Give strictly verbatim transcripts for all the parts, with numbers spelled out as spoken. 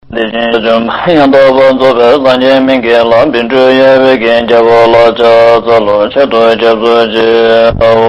དེ་བཞིན་བྱོན་ཡང་དག་པར་རྫོགས་པའི་སངས་རྒྱས་མིང་གི་ལྷ། བཻ་ཌཱུརྱ་བོད་ཀྱི་རྒྱལ་པོ་ལ། ཕྱག་འཚལ་ལོ། མཆོད་དོ་སྐྱབས་སུ་མཆིའོ།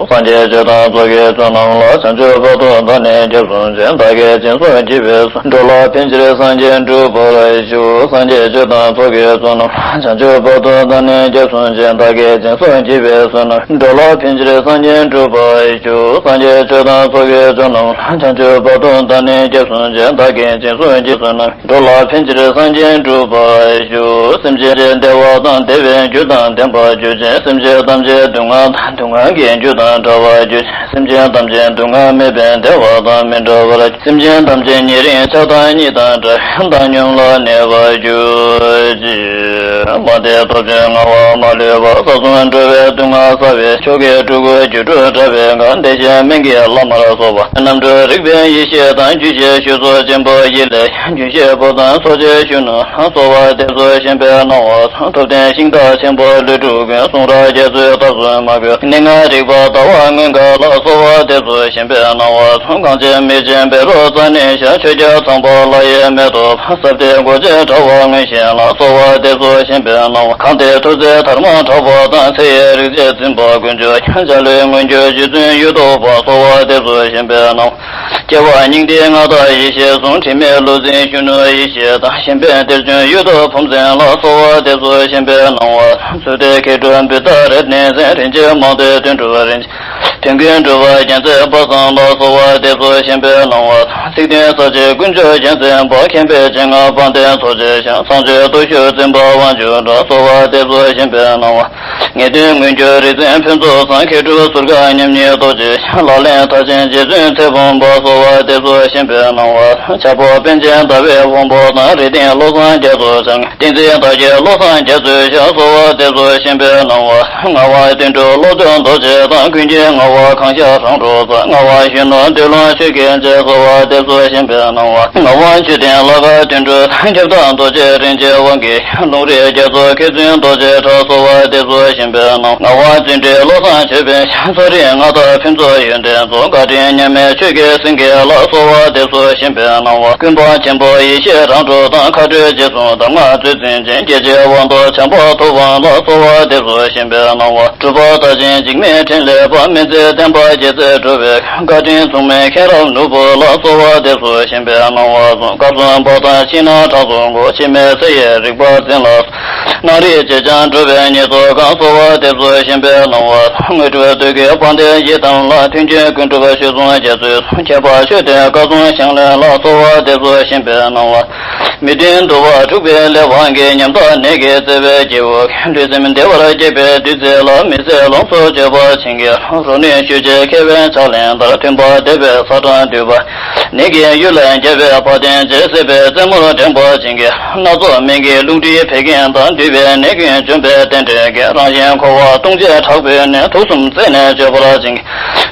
སངས་རྒྱས་ཆོས་དང་ཚོགས་ཀྱི་མཆོག་རྣམས་ལ། བྱང་ཆུབ་བར་དུ་བདག་ནི་སྐྱབས་སུ་མཆི། བདག་གིས་སྦྱིན་སོགས་བགྱིས་པའི་ཚོགས། འགྲོ་ལ་ཕན་ཕྱིར་སངས་རྒྱས་འགྲུབ་པར་ཤོག། སངས་རྒྱས་ཆོས་དང་ཚོགས་ཀྱི་མཆོག་རྣམས་ལ། བྱང་ཆུབ་བར་དུ་བདག་ནི་སྐྱབས་སུ་མཆི། བདག་གིས་སྦྱིན་སོགས་བགྱིས་པའི་ཚོགས་རྣམས། འགྲོ་ལ་ཕན་ཕྱིར་སངས་རྒྱས་འགྲུབ་པར་ཤོག། སངས་རྒྱས་ཆོས་དང་ཚོགས་ཀྱི་མཆོག་རྣམས་ལ། བྱང་ཆུབ་བར་དུ་བདག་ནི་སྐྱབས་སུ་མཆི། བདག་གིས་སྦྱིན་སོགས་བགྱིས་པའི་ཚོགས་རྣམས། འགྲོ་ལ་ཕན་ཕྱིར་སངས་རྒྱས་འགྲུབ་པར་ཤོག། སེམས་ཅན་བདེ་བ་དང་བདེ་བའི་རྒྱུ་དང་ལྡན་པར་གྱུར་ཅིག། སེམས་ཅན་ཐམས་ཅད་སྡུག་བསྔལ་དང་སྡུག་བསྔལ་གྱི་རྒྱུ་དང་བྲལ་བར་གྱུར་ཅིག། སེམས་ཅན་ཐམས་ཅད་སྡུག་བསྔལ་མེད་པའི་བདེ་བ་དང་མི་འབྲལ་བར། སེམས་ཅན་ཐམས་ཅད་ཉེ་རིང་ཆགས་སྡང་གཉིས་དང་བྲལ་བའི་བདག་སྙོམས་ལ་གནས་པར་གྱུར་ཅིག། མ་འདས་སྟོབས་ཆེན་ངག་དབང་མ་ལུས་པ། ས་གསུམ་འགྲོ་བའི་སྡུག་བསྔལ་བསལ་བའི་མཆོག་གི་སྤྲུལ་སྐུ་སྒྱུ་འཕྲུལ་དྲྭ་བའི་གང་། བདེ་གཤེགས་སྨན་གྱི་བླ་མར་སོགས་པ་རྣམ་གྲོལ་རིག་པའི་ཡེ་ཤེས་དང་། རྒྱུད་ཀྱི་བཤད་སོགས་ཆེན་པོ་ཡི་ལས་རྒྱུད་བཤད་པོ་དང་ཚོགས་ཆེན་གཞོན་ནུ་ལ་སོགས་པ་དེ་ཚོ་བཤད་པའི་སྣང་བ་དང་། ཐུབ་བསྟན་ཤིང་རྟ་ཆེན་པོ་ལུས་གྲུབ་ཀུན། གསུང་རབ་རྒྱ་མཚོའི་ཐབས་སུ་མ་གོས་གནད་ལྔ་རིག་པ་ཟླ་བ་མངོན་དགའ་ལ་སོགས་པ་དེ་ཚོ་བཤད་པའི་སྣང་བ་དང་། གངས་ཅན་མི་ཆེན་བཻ་རོ་ཙ་ན་ཡི་ཞལ། ཆོས་རྒྱལ་ཚངས་པ་ལྷ་ཡི་མེ་ཏོག་ཟབ་གཏེར་སྒོ་འབྱེད་དྲྭ་བ་མངོན་ཤེས་ལ་སོགས་པ་དེ་ཚོ་བཤད་པའི་སྣང་བ། གངས་ཏི་ཐུགས་སྲས་དར་མ་གྲགས་པ་དང་། ཚེ་ཡི་རིག་བྱེད་འཛིན་པ་དཀོན་མཆོག་འཇའ་ལུས་མངོན་གྱུར་རྗེ་བཙུན་གཡུ་ཐོག་པ་སོགས་པ་དེ་ཚོ་བཤད་པའི་སྣང་བ། སྐྱེ་བ་སྙིང་ཐིག་མངའ་བདག་ཡེ་ཤེས་གསུང་། དྲི་མེད་བློ་འཛིན་གཞོན་ནུ་ཡེ་ཤེས་དང་། གཞན་ཕན་གཏེར་བྱོན་གཡུ་ཐོག་ཕུན་ཚོགས་ལ་སོགས་པ་དེ་ཚོ་བཤད་པའི་སྣང་བ། མཚུར་སྟོན་མཁས་གྲུབ་བུདྡྷ་རཏྣའི་མཚན། རིན་ཆེན་མང་ཐོས་དོན་གྲུབ་རིན་ཆེན། དོན་ཀུན་གྲུབ་པ་རྒྱལ་མཚན་དཔག་བསམ་ལ་སོགས་པ་དེ་ཚོ་བཤད་པའི་སྣང་བ། ཚིག་དོན་གསལ་བྱེད་དཀོན་མཆོག་རྒྱལ་མཚན་དཔལ། མཁྱེན་པའི་སྤྱན་སྔར་དཔལ་ལྡན་ཚོགས་ཀྱི་ཞལ། གསང་སྤྱོད་སྟོབས་ཤུགས་འཛིན་པ་དབང་ཕྱུག་གྲགས་སོགས་པ་དེ་ཚོ་བཤད་པའི་སྣང་བ། ངེས་དོན་མངོན་གྱུར་རིག་འཛིན་ཕུན་ཚོགས་བཟང་། མཁས་གྲུབ་ཟུར་བཀའ་མཉམ་ཉིད་རྡོ་རྗེ། ལག་ལེན་མཐར་ཕྱིན་རྗེ་བཙུན་ཚེ་བུམ་པ་སོགས་པ་དེ་ཚོ་བཤད་པའི་སྣང་བ། ཕྱག་པོ་པཎ་ཆེན་ཟླ་བའི་དབང་པོ་དང་། རིགས་ལྡན་བློ་བཟང་རྒྱ་མཚོ་ཞབས། བསྟན་འཛིན་བདག་གི་བློ་བཟང་རྒྱ་མཚོའི་ཞབས་སོགས་པ་དེ་ཚོ་བཤད་པའི་སྣང་བ། ངག་དབང་དོན་གྲུབ་བློ་གྲོས་རྡོ་རྗེ་དང་། ཀུན་མཁྱེན་ངག་དབང་གང་ཤར་རང་གྲོལ་རྩལ། ངག་དབང་གཞོན་ནུ་འདུལ་ལུང་ཆོས་ཀྱི་རྗེ་སོགས་པ་དེ་ཚོ་བཤད་པའི་སྣང་བ། ངག་དབང་ཆོས་ལྡན་ལྷ་དགའ་དོན་གྲུབ་དང་། ཁྱབ་བདག་རྡོ་རྗེ་རིན་ཆེན་དབང་གི་ལུང་རིགས་རྒྱ་མཚོ་མཁས་བཙུན་རྡོ་རྗེ་གྲགས་སོགས་པ་དེ་ཚོ་བཤད་པའི་སྣང་བ། ངག་དབང་བརྩོན་འགྲུས་བློ་བཟང་ཆོས་དཔལ་ཞབས། མཚོ་རིགས་མངའ་བདག་ཕུན་ཚོགས་ཡོན་ཏན་རྫོང་། བཀའ་དྲིན་མཉམ་མེད་ཆོས་ཀྱི་སེང་གེ་ལ་སོགས་པ་དེ་ཚོ་བཤད་པའི་སྣང་བ། ཀུན་སྤངས་ཆེན་པོ་ཡེ་ཤེས་རང་གྲོལ་དང་། མཁའ་འགྲོའི་རྗེ་བཙུན་གདམས་ངག་མཛོད་འཛིན་ཅན། སྐྱེ་འཆི་དབང་ཐོབ་བྱམས་པ་ཐུབ་དབང་ལ་སོགས་པ་དེ་ཚོ་བཤད་པའི་སྣང་བ། གྲུབ་པ་མཐར་ཕྱིན་འཇིགས་མེད་ཕྲིན་ལས་དཔལ། སྨན་རྩིས་བསྟན་པ་རྒྱལ་མཚན་གྲུབ་པའི་བཀའ་དྲིན་མཚུངས་མེད་མཁྱེན་རབ་ནོར་བུ་ལ་སོགས་པ་དེ་ཚོ་བཤད་པའི་སྣང་བ་གསུངས། སྐབས་གསུམ་འཕགས་གདངས་ཕྱི་ནང་གྲངས་གསུམ་སྒོ། འཆི་མེད་ཚེ་ཡི་རིག་པ་འཛིན་ལ། སྣང་རིག་བྱེད་བྱང་གྲུབ་པའི་ཉེར་ཚོགས་གང་སོགས་པ་དེ་ཚོ་བཤད་པའི་སྣང་བ། དངོས་གྲུབ་བདུད་ཀྱི་དཔལ་ལྡན་ཡི་དམ་ལ། མཐུན་རྐྱེན་ཀུན་སྒྲུབ་ཆོས་སྲུང་རྒྱ་མཚོའི་ཚོགས། ཁྱད་པར་ཆོས་སྟོན་བཀའ་སྲུང་ཞང་བློན་ལ་སོགས་པ་དེ་ཚོ་བཤད་པའི་སྣང་བ། མི་མཐུན་འདུ་བ་འཁྲུགས་པའི་ལས་དབང་གིས། ཉམ་ཐག་ནད་ཀྱིས་གཙེས་པའི་སྐྱེ་བོ། ལུས་སེམས་བདེ་བར་སྐྱེད་པའི་བདུད་རྩི་ལ། མི་བཟད་ལོངས་སུ་སྤྱོད་པར་བྱིན་གྱིས་རློབས། རོ་ནུས་ཆོས་རྗེ་མཁས་པའི་ཕྱག་ལེན་ལྟར། མཐུན་པ་དད་པའི་ཚ་གྲང་འདུས་པ། ནད་ཀྱི་གཡུལ་ལས་རྒྱལ་བའི་དཔལ་ལྡན་རྗེ། བསད་པའི་རྩེ་མོར་འདྲེན་པར་བྱིན་གྱིས། སྣ་ཚོགས་སྨན་གྱི་རླུང་མཁྲིས་བད་ཀན་དང་། འདུས་པའི་ནད་ཀུན་འཇོམས་པའི་རྟེན་འབྲེལ་གྱིས། རང་བཞིན་འཁོར་བ་སྟོང་བྱེད་དྲག་པོའི་ནད། དུག་གསུམ་རྩད་ནས་གཅོད་པར་བྱིན་གྱིས།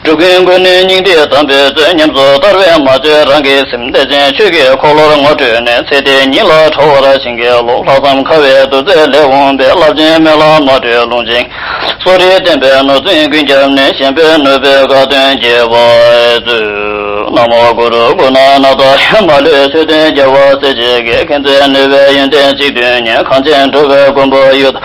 འགྲོ་ཀུན་མགོན་ནི་སྙིང་ཐིག་དམ་པའི་ཚུལ། ཉམས་སུ་བསྟར་བས་མ་བཅོས་རང་གི་སེམས། བདེ་ཆེན་ཆོས་ཀྱི་འཁོར་ལོར་ངོ་སྤྲོད་ནས། ཚེ་འདི་ཉིད་ལ་གྲོལ་བར་བྱིན་གྱིས་རློབས། ལྷག་བསམ་དཀའ་བའི་རྡོ་རྩེ་ལས་འོངས་པའི། རླབས་ཆེན་སྨན་བླ་མ་སྤྲུལ་ལུང་བྱིན། གསོ་རིག་བསྟན་པའི་ནོར་འཛིན་ཀུན་ཁྱབ་ནས། གཞན་ཕན་ནུས་པའི་དགའ་སྟོན་རྒྱས་པར་མཛོད། ན་མོ་གུ་རུ་གུ་ཎ་ཎ་ཏ་ཡ། མ་ལུས་ཆོས་སྟོན་རྒྱལ་བ་སྲས་བཅས་ཀྱི། མཁྱེན་བརྩེ་ནུས་པའི་ཡོན་ཏན་གཅིག་བསྡུས་ནས། གངས་ཅན་འགྲོ་བའི་མགོན་པོ་གཡུ་ཐོག་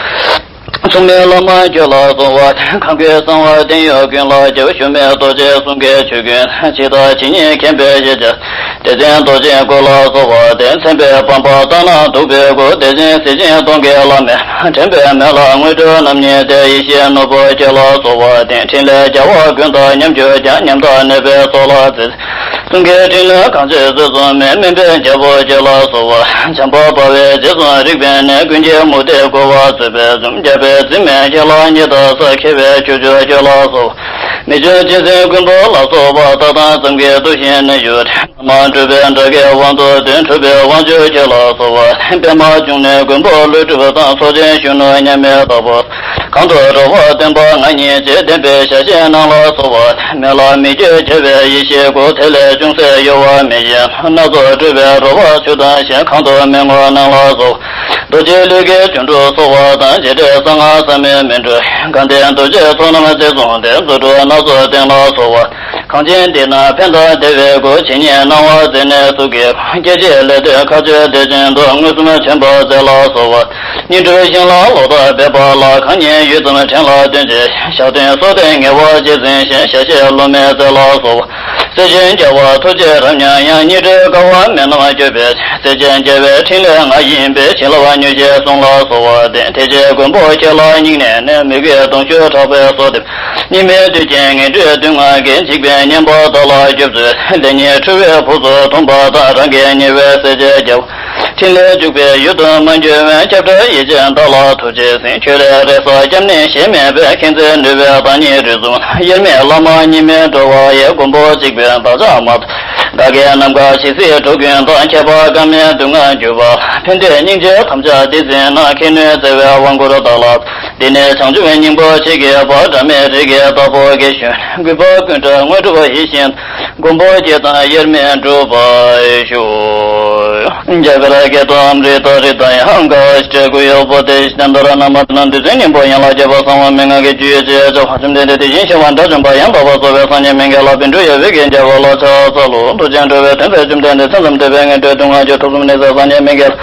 མཚུངས་མེད་བླ་མ་ཁྱོད་ལ་གསོལ་བ་འདེབས། གང་གི་གསང་བ་བརྟན་གཡོ་ཀུན་ལ་ཁྱབ། ཞུམ་མེད་རྡོ་རྗེ་གསུང་གི་ཆོས་ཀུན། ཇི་ལྟ་ཇི་སྙེད་མཁྱེན་པའི་ཤེས་བྱ། སྡེ་ཚན་རྡོ་རྗེ་སྐུ་ལ་གསོལ་བ་འདེབས། མཚན་དཔེ་བམ་པ་ལྟ་ན་སྡུག་པའི་སྐུ། དེ་བཞིན་གཟི་བྱིན་སྟོང་གི་བླ་མའི། དྲན་པའི་མེ་ལྷ་དངོས་གྲུབ་རྣམ་གཉིས་ཏེ། ཡེ་ཤེས་ནོར་བུ་ཁྱོད་ལ་གསོལ་བ་འདེབས། ཕྲིན་ལས་རྒྱལ་བ་ཀུན་དང་མཉམ་གྱུར་ཀྱང་། ཉམ་ཐག་ནད་པའི་ཚོགས་ལ་བརྩེ། གསུང་གི་ཕྲིན་ལས་གང་བྱེད་བཟོད་གསུམ་མེད། སྨན་པའི་རྒྱལ་པོ་ཁྱོད་ལ་གསོལ་བ། བྱམས་པ་འབར་བའི་རྗེ་བཙུན་རིག་པའི་གནས། ཀུན་མཁྱེན་མུ་སྟེགས་རྒོལ་བ་རྩོད་པའི་འཇོམས། རྒྱལ་པོའི་འཛིན་མའི་ཁྱེད་ལ་ཉེ་ལྟ་ས། མཁས་པའི་ཁྱུ་མཆོག་ཁྱོད་ལ་གསོལ་བ། མི་བསྐྱོད་གཅན་གཟན་མགོན་པོ་ལ་སོགས་པ། ལྟ་སྟངས་ཙམ་གྱིས་བཏུལ་ཞིང་མནན་གྱུར། མ་གྲུབ་པའི་དགྲ་བགེགས་དབང་དུ་སྡུད། གྲུབ་པའི་དབང་ཕྱུག་ཁྱོད་ལ་གསོལ་བ། པདྨ་འབྱུང་གནས་མགོན་པོ་ཀླུ་སྒྲུབ་དང་། ཚོགས་ཆེན་གཞོན་ནུ་མཉམ་མེད་དྭགས་པོ། གང་དུ་འགྲོ་བ་བསྟན་པ་ང་ཉིད་ཀྱི། བདེན་པའི་ཞལ་བཞེས་གནང་ལ་གསོལ་བ། མི་ལ་མི་བསྐྱོད་རྒྱལ་བའི་ཡེ་ཤེས་སྐུ། དེ་ལས་ཅུང་ཟད་གཡོ་བ་མི་བཞེད། སྣ་ཚོགས་སྤྲུལ་པའི་རོལ་པ་ཆུ་དང་ཞིང་། གང་དུ་མི་མངོན་སྣང་ལ་གསོལ། རྡོ་རྗེ་ལུས་ཀྱི་སྒྱུ་འཕྲུལ་གསོལ་བ་དང་། རྗེས་འབྲེལ་གསང་སྔགས་ཟབ་མོའི་སྨིན་གྲོལ། དགའ་ལྡན་རྡོ་རྗེ་ཚོགས་རྣམས་རྩལ་གསུམ་སྟེ། རྫུ་འཕྲུལ་སྣ་ཚོགས་བསྟན་ལ་གསོལ་བ། གངས་ཅན་འདི་ན་ཕན་དང་བདེ་བའི་སྒོ། ཇི་སྙེད་སྣང་བ་མཛེས་ནས་གཟུགས་ཀྱི་སྐྱེ་མཆེད་ལས་ལྡན་མཁའ་སྤྱོད་བདེ་ཆེན་དུ། མངོན་སུམ་བྱོན་པ་མཛད་ལ་གསོལ་བ། སྙིང་ཁྲོའི་ཞིང་ལ་ལོ་ཏོག་འབེབས་པ་ལ། གང་ཉིད་ཡུད་ཙམ་དྲན་ལ་འདོན་ཅིག། ཞག་བདུན་སོ་ལྟའི་ངལ་བ་ཇི་འཛིན་ཞིང་། ཞལ་བཞེས་སློབ་མའི་རྩེ་ལ་གསོལ་བ། སྲས་ཆེན་རྒྱལ་བ་ཐུགས་རྗེས་རབ་མྱང་ཡང་། སྙིང་ཁྲོའི་དཀའ་བ་མེད་རྣམས་སྐྱོབ་པའི་ཕྱིར། སྲས་ཆེན་རྒྱལ་བའི་ཕྲིན་ལས་ང་ཡིན་པས། བྱིན་རླབས་མྱུར་ཞིང་སྲུངས་ལ་གསོལ་བ་འདེབས། དེ་ཕྱིར་མགོན་པོ་ཁྱེད་ལ་སྙིང་ནས་ནི། མོས་གུས་གདུང་ཤུགས་དྲག་པོས་གསོལ་འདེབས། སྙིགས་མའི་དུས་ཀྱི་ངན་འགྲོའི་སྡུག་བསྔལ་གྱིས། འཇིགས་པའི་གཉེན་པོ་བདག་ལ་སྐྱོབ་མཛོད། ལེགས་ཉེས་འཁྲུལ་བའི་ཕུགས་སུ་ཐུག་པ་དང་། རང་གི་ཉེ་བའི་སྲས་ཆེན་རྒྱལ་བ། ཕྲིན་ལས་འཇུག་པའི་ཡུལ་དུ་མ་འགྱུར་བར། ཁྱབ་བརྡལ་ཡིད་ཆེས་བདག་ལ་ཐུགས་རྗེས་ཟིན། ཁྱོད་ལས་རེ་ས་སྐྱབས་གནས་གཞན་མེད་པས། མཁྱེན་བརྩེ་ནུས་པའི་བདག་ཉིད་རིགས་གསུམ། དབྱེར་མེད་བླ་མ་གཉིས་མེད་འགྲོ་བ་ཡི། མགོན་པོ་གཅིག་པུས་བདག་ཅག་མ་ཐོབ། བདག་གིས་ནམ་མཁའ་ཇི་སྲིད་འགྲོ་ཀུན་ཏུ། ཁྱད་པར་དཀའ་མེད་སྡུག་བསྔལ་གྱུར་པ། ཕན་བདེའི་སྙིང་རྗེ་དམ་བཅའ་འདི་འཛིན་ན། ཁྱེད་ནུས་བརྩེ་བའི་དབང་བསྐུར་བདག་ལ། འདི་ནི་བྱང་ཆུབ་སྙིང་པོ་མཆིས་པ། སྒྲ་མེད་རིགས་ཀྱི་བདག་པོ་གིས། གཞོན་ནུའི་གུས་པ་ཀུན་འདྲ་དངོས་གྲུབ་ཡིད་བཞིན། མགོན་པོ་ཁྱེད་དང་དབྱེར་མེད་འགྲུབ་པར་ཤོག། རྒྱ་གར་སྐད་དུ། ཨ་མྲྀ་ཏ་རི་ཏ་ཡ་ག་ཤྲཱི་གུ་ཡོ་བོ་དྷི་ཤྭ་ཏ་ར་ན་མ་ན། བདུད་རྩིའི་སྙིང་པོ་ཡན་ལག་བརྒྱད་པ་གསང་བ་མན་ངག་གི་རྒྱུད་ཡོད་ཅེས་བྱ་བ། བཅོམ་ལྡན་འདས་དེ་བཞིན་གཤེགས་པ་དགྲ་བཅོམ་པ་ཡང་དག་པར་རྫོགས་པའི་སངས་རྒྱས་མན་ངག་ལ་བཻ་ཌཱུརྱ་བྷཱུ་ཏིའི་རྒྱལ་པོ་ལ་ཕྱག་འཚལ་ལོ། ཐུགས་རྗེ་འགྲོ་བའི་དོན་མཛད་བཅོམ་ལྡན་འདས། མཚན་ཙམ་འདས་པའི་ངན་འགྲོའི་སྡུག་བསྔལ་གྱིས། ཐུགས་གསུམ་ནད་མཛད་སངས་རྒྱས་མན་ངག་ལ།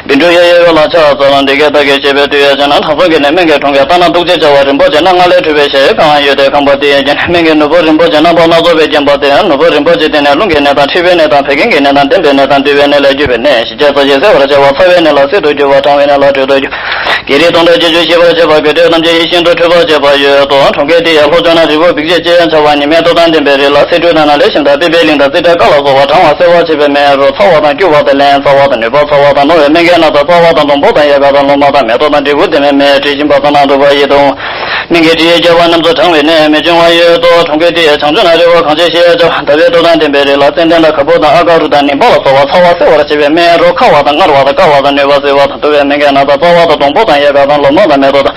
བཻ་ཌཱུརྱ་ཡི་དབུ་ལ་ཕྱག་འཚལ་ལོ། འདི་སྐད་བདག་གིས་བཤད་པའི་དུས་ཡོད་ཀྱང་ན། དྲང་སྲོང་གིས་ནི་སྨན་གྱི་གྲོང་ཁྱེར་ལྟ་ན་སྡུག་ཅེས་བྱ་བ་རིན་པོ་ཆེ་སྣ་ལྔ་ལས་གྲུབ་པའི་གཞལ་ཡས་ཁང་ཡོད་དེ། ཁང་པ་དེ་ཡི་རྒྱན་ནི་སྨན་གྱི་ནོར་བུ་རིན་པོ་ཆེ་རྣམ་པ་སྣ་ཚོགས་པས་བརྒྱན་པ་སྟེ། ནོར་བུ་རིན་པོ་ཆེ་དེ་ནི་རླུང་གི་ནད་དང་། མཁྲིས་པའི་ནད་དང་། བད་ཀན་གྱི་ནད་དང་། འདེན་པའི་ནད་དང་། འདུས་པའི་ནད་ལས་གྱུར་པའི་ནད། ཞི་བྱེད་ཟ་བྱེད་སེལ་བར་བྱ་བ། ཚ་བའི་ནད་ལ་བསིལ་དུ་འགྱུར་བ། གྲང་བའི་ནད་ལ་དྲོད་དུ་འགྱུར། བགེགས་རིགས་སྟོང་ཕྲག་བརྒྱད་ཅུ་ཞི་བར་བྱེད་པ། དགོས་འདོད་ཐམས་ཅད་ཡིད་བཞིན་དུ་འགྲུབ་པར་བྱེད་པ་ཡོད་དོ། གྲོང་ཁྱེར་དེ་ཡི་ལྷོ་ཕྱོགས་ན་རི་བོ་བིག་ཅེས་བྱ་བ་ཉི་མའི་ཐོག་དང་ལྡན་པའི་རི་ལ། སེ་འབྲུ་དང་ནཱ་ལེ་ཤིང་དང་། པི་པ་ལིང་དང་། ཙིཏྟ་ཀ་ལ་སོགས་པ་གྲང་བ་སེལ་བར་བྱེད་པའི་སྨན་རོ། ཚ་བ་དང་། སྐྱུར་བ་དང་། ལན་ཚ་བ་དང་། ནུས་པ་ཚ་བ་དང་། རྣོ་བའི་སྨན་གྱི་སྣ་དང་། རྩ་བ་དང་། སྡོང་པོ་དང་། ཡལ་ག་དང་། ལོ་མ་དང་། མེ་ཏོག་དང་། འབྲས་བུ་ལྡན་པའི་སྨན། དྲི་ཞིམ་པ་ལྟར་སྣ་ཚོགས་པ་ཡིས། དུ་བ། སྨན་གྱི་དྲི་ཡི་རྒྱལ་བ་རྣམས་སུ་གྲང་བའི་ནད། མི་འབྱུང་བ་ཡོད་དོ། གྲོང་ཁྱེར་དེ་ཡི་བྱང་ཕྱོགས་ན་རི་བོ་གངས་ཅན་ཞེས་བྱ་བ། ཟླ་བའི་སྟོབས་དང་ལྡན་པའི་རི་ལ། ཙན་དན་དང་། ག་པུར་དང་། ཨ་ག་རུ་དང་། ནིམ་པ་ལ་སོགས་པ་ཚ་བ་སེལ་བར་བྱེད་པའི་སྨན་རོ། ཁ་བ་དང་། མངར་བ་དང་། བསྐ་བ་དང་། ནུས་པ་བསིལ་བ་དང་། དུ་བའི་སྨན་གྱི་སྣ་དང་། རྩ་བ་དང་། སྡོང་པོ་དང་། ཡལ་ག་དང་། ལོ་མ་དང་། མེ་ཏོག་དང་།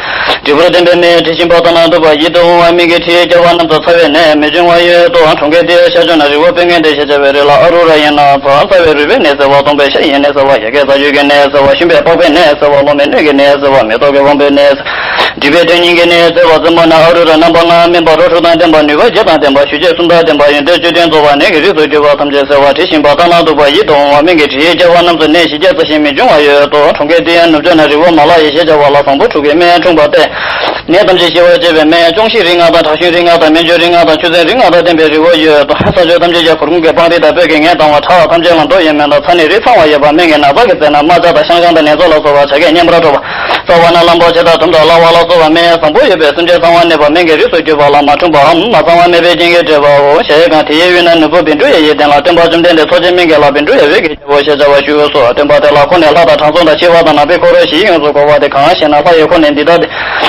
འབྲས་བུ་ལྡན་པའི་སྨན། དྲི་ཞིམ་པ་ལྟར་སྣ་ཚོགས་པ་ཡིས། དུ་བ། སྨན་གྱི་དྲི་ཡི་རྒྱལ་བ་རྣམས་སུ་ཚ་བའི་ནད། མི་འབྱུང་བ་ཡོད་དོ། གྲོང་ཁྱེར་དེ་ཡི་ཤར་ཕྱོགས་ན་རི་བོ་པེ་ངན་ཏེ་ཞེས་བྱ་བའི་རི་ལ། ཨ་རུ་ར་ཡི་སྣ་ཚ། རྩ་བའི་རུས་པའི་ནད་སེལ་བ། སྟོང་པའི་ཤ་ཡི་ནད་སེལ་བ། ཡལ་གའི་རྩ་རྒྱུས་ཀྱི་ནད་སེལ་བ། ཞུན་པའི་པགས་པའི་ནད་སེལ་བ། ལོ་མའི་སྣོད་ཀྱི་ནད་སེལ་བ། མེ་ཏོག་གི་བོང་བུའི་ནད་སེལ་བ། འབྲས་བུའི་དོན་སྙིང་གི་ནད་སེལ་བ། རྩེ་མོ་ན་ཨ་རུ་ར་རྣམ་པ་ལྔ། སྨིན་པ་རོ་དྲུག་དང་ལྡན་པ། ནུས་པ་བརྒྱད་དང་ལྡན་པ། ཞུ་རྗེས་གསུམ་དང་ལྡན་པ། ཡོན་ཏན་བཅུ་ལྡན་རྫོགས་པ། ནད་ཀྱི་རིགས་སུ་གྱུར་པ་ཐམས་ཅད་སེལ་བ། དྲི་ཞིམ་པ་ལྟར་སྣ་ཚོགས་པ་ཡིས། དུ་བ། སྨན་གྱི་དྲི་ཡི་རྒྱལ་བ་རྣམས་སུ། ནད་ཞི་བྱེད་རྩི་ཞིང་མི་འབྱུང་བ་ཡོད་དོ། གྲོང་ཁྱེར་དེ་ཡི་ནུབ་ཕྱོགས་ན་རི་བོ་མ་ལ་ཡི་ཞེས་བྱ་བ་ལ། བཟང་པོ་དྲུག་གི་སྨན་འཁྲུངས་པ་སྟེ། ནད་ཐམས་ཅད་ཞི་བར་བྱེད་པའི་སྨན། ལྕོང་ཤིང་རིགས་ལྔ་དང་། བྲག་ཞུན་རིགས་ལྔ་དང་། སྨན་ལྗོན་རིགས་ལྔ་དང་། ཆུ་སྲིན་རིགས་ལྔ་དང་ལྡན་པའི་རི་བོ་ཡོད་དོ། ས་ཕྱོགས་ཐམས་ཅད་ཀྱི་གུར་ཀུམ་གྱི་སྤང་རི་དང་། སྤོས་ཀྱི་ངད་ལྡང་བ། བྲག་ཐམས་ཅད་ལ་མདོག་ཡིན་མིན་དང་། ཚ་ནི་རི་ཚང་བ་ཡོད་པ། སྨན་གྱི་སྣ་ཚོགས་ཀྱིས་མཛེས་ན། རྨ་བྱ་དང་། བཤང་གང་དང་། ནེ་ཚོ་ལ་སོགས་པ་བྱ་སྐད་སྙན་པར་སྒྲོག་པ། རྩ་བ་ན་གླང་པོ་ཆེ་དང་། དུམ་དང་གླ་བ་ལ་སོགས་པ་སྨན། བཟང་པོ་ཡོད་པས་སེམས་ཅན་གསང་བ་གནས་པ། སྨན་གྱི་རིགས་སུ་གྱུར་པ་ལ། མ་འཁྲུངས་པའམ་མ་གཙང་བ་སྨད་པའི་རྐྱེན་གྱིས་བསྒྲིབས་པའོ། གཞལ་ཡས་ཁང་དེའི་དབུས་ན་ནོར་བུ་བཻ་ཌཱུརྱ་ཡི་སྟེང་ལ། སྟོན་པ་བཅོམ་ལྡན་འདས་མཚོ་ཆེན་སྨན་གྱི་བླ། བཻ་ཌཱུརྱ་འོད་ཀྱི་རྒྱལ་པོ་ཞེས་བྱ་བ་བཞུགས་སོ། སྟོན་པ་དེ་ལ་འཁོར་ནས་ལྷ་དང་། དྲང་སྲོང་དང་། ཤི་བ་དང་། ནང་པའི་འཁོར་བཞི་ཡི་ཡོངས་སུ་བསྐོར་བ་སྟེ། གང་ཞེ་ན། ལྷ་ཡི་འཁོར་ནི་འདི་ལྟ་